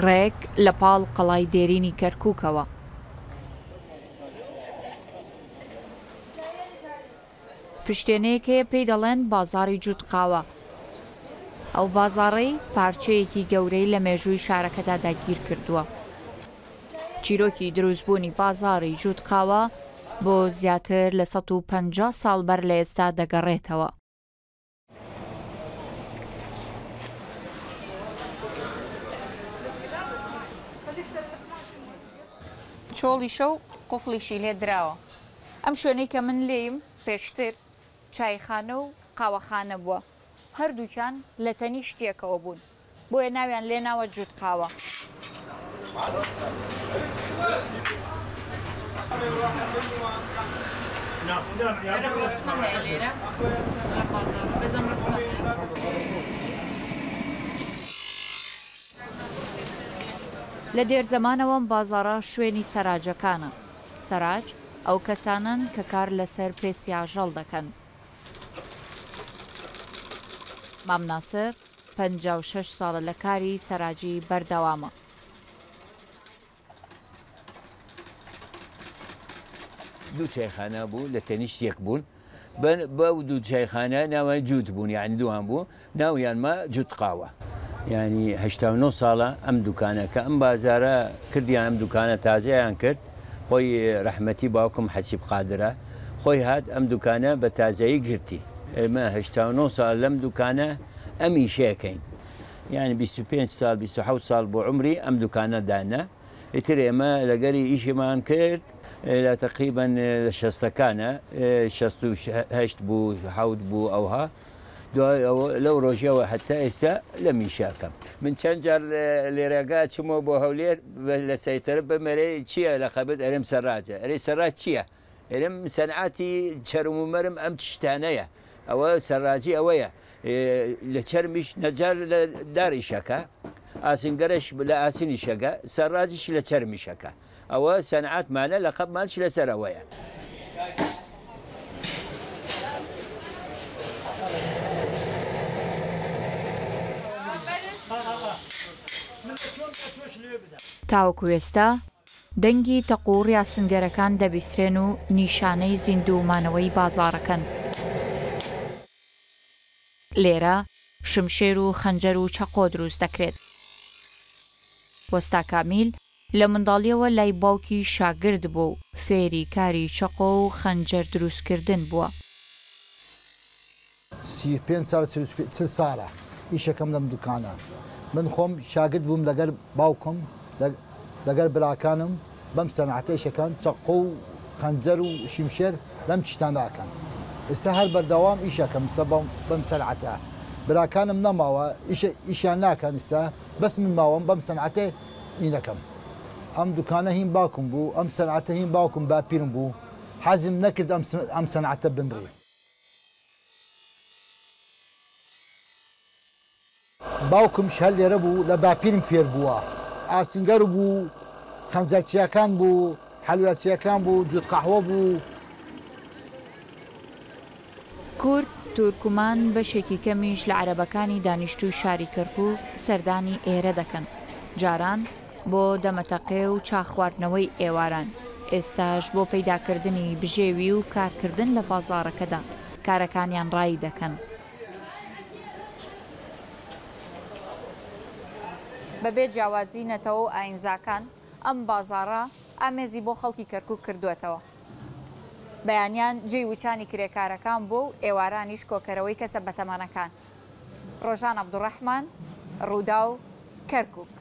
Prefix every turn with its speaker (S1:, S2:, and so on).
S1: ڕێک لە پاڵ قەڵای دێرینی کەرکووکەوە. پشتێنەیەک هەیە پێی دەڵێن بازاڕی جووتقاوە. ئەو بازاڕەی پارچەیەکی گەورەی لە مێژووی شارەکەدا داگیرکردووە. چیرۆکی دروستبوونی بازاڕی جووتقاوە بۆ زیاتر لە 150 ساڵ بەر لە ئێستا دەگەڕێتەوە. چۆڵیشە و قوفڵیشی لێ دراوە. ئەم شوێنەی کە من لێیم پێشتر چایخانە و قاوەخانە بووە. هەردووکیان لە تەنیشت یەکەوە بوون. بۆیە ناویان لێ ناوە جووت قاوە. لە دێرزەمانەوە ئەم بازاڕە شوێنی سەراجەکانە. سەراج ئەو کەسانەن کە کار لەسەر پێستی ئاژەڵ دەکەن. مام ناسر 56 ساڵە لە کاری سەراجی بەردەوامە.
S2: دوو چایخانە بوو لە تەنیشت یەک بوون بەو دوو چایخانە ناویان جووت بوون یعنی دووان بوو ناویان ما جووت قاوە. یعنی 89 ساڵە ئەم دوکانە کە ئەم بازارە کردیان ئەم دوکانە تازەیان کرد خۆی ڕەحمەتی باوکم حەسیب قادرە خۆی هات ئەم دوکانە بە تازەیی گرتی. ئێمە 89 ساڵ لەم دوکانە ئەم ئیشەکەین یعنی 25 ساڵ 27 ساڵ بۆ عمری ئەم دوکانە دانا ئیتر ئێمە لەگەری ئیشیمان کرد لە تقریبا لە شەستەکانە 68 بوو حەوت بوو ئەوها دوای ئەوە لەو ڕۆژەوە هەتا ئێستا لە میشاکەم من چەند جار لێرەگا چمەوە بۆ هەولێر لە سەیتەرە بمەرێ چییە لە قەبت ئەرێم سەراجە ئەرێ سەراج چییە ئەرێم سەنعاتی چەرم و مەرم ئەم شتانەیە ئەوە سەراجی ئەوەیە لە چەرمیش نەجار لە داریشەکە ئاسنگەرەش لە ئاسنیشەکە سەراجیش لە چەرمیشەکە ئەوە سەنعاتمانە لە قەبمانش لەسەر ئەوەیە.
S1: تاوەکو ئێستا دەنگی تەقوڕی ئاسنگەرەکان دەبیسترێن و نیشانەی زیندوو مانەوەی بازاڕەکەن. لێرە شمشێر و خەنجەر و چەقۆ دروست دەکرێت. وەستا کامیل لە منداڵیەوە لای باوکی شاگرد بووە و فێری کاری چەقۆ و خەنجەر دروستکردن بووە.
S3: 35 ساڵ 40 ساڵە ئیشەکەم لەم دوکانە. من خۆم شاگرد بووم لەگەر باوکم لەگەر براکانم بەم سەنعەتە ئیشەکان چەقۆ و خەنجەر و شمشێر لەم چیتانە ئەکەن. ئێستا هەر بەردەوام ئیشەکەم ئێستا بەم سەنعەتە. براکانم نەماوە ئیشیان ناکەن ئێستا بەس من ماوەم بەم سەنعەتە مینەکەم. ئەم دوکانە هین باوکم بوو، ئەم سەنعەتە هین باوکم باپیرم بوو، حەزم نەکرد ئەم سەنعەتە بمرێ. باوکمش هەر لێرە بوو، لە باپیرم فێر بووە. ئاسنگەر بوو، خەنجەرچیەکان بوو، حەلوەچیەکان بوو، جووت قەحوە بوو.
S1: کورد، تورکمان، بەشێکی کەمیش لە عەرەبەکانی دانیشتووی شاری کەرکووک سەردانی ئێرە دەکەن. جاران بۆ دەمەتەقێ و چا خواردنەوەی ئێواران، ئێستاش بۆ پەیداکردنی بژێوی و کارکردن لە بازاڕەکەدا کارەکانیان ڕایی دەکەن. بەبێ جیاوازی نەتەوە و ئایینزاکان، ئەم بازاڕە ئامێزی بۆ خەڵکی کەرکووک کردووەتەوە. بەیانیان جێی وچانی کرێکارەکان بووە و ئێوارانیش کۆکەرەوەی کەسە بەتەمەنەکان. ڕۆژان عەبدولڕەحمان، ڕووداو، کەرکووک.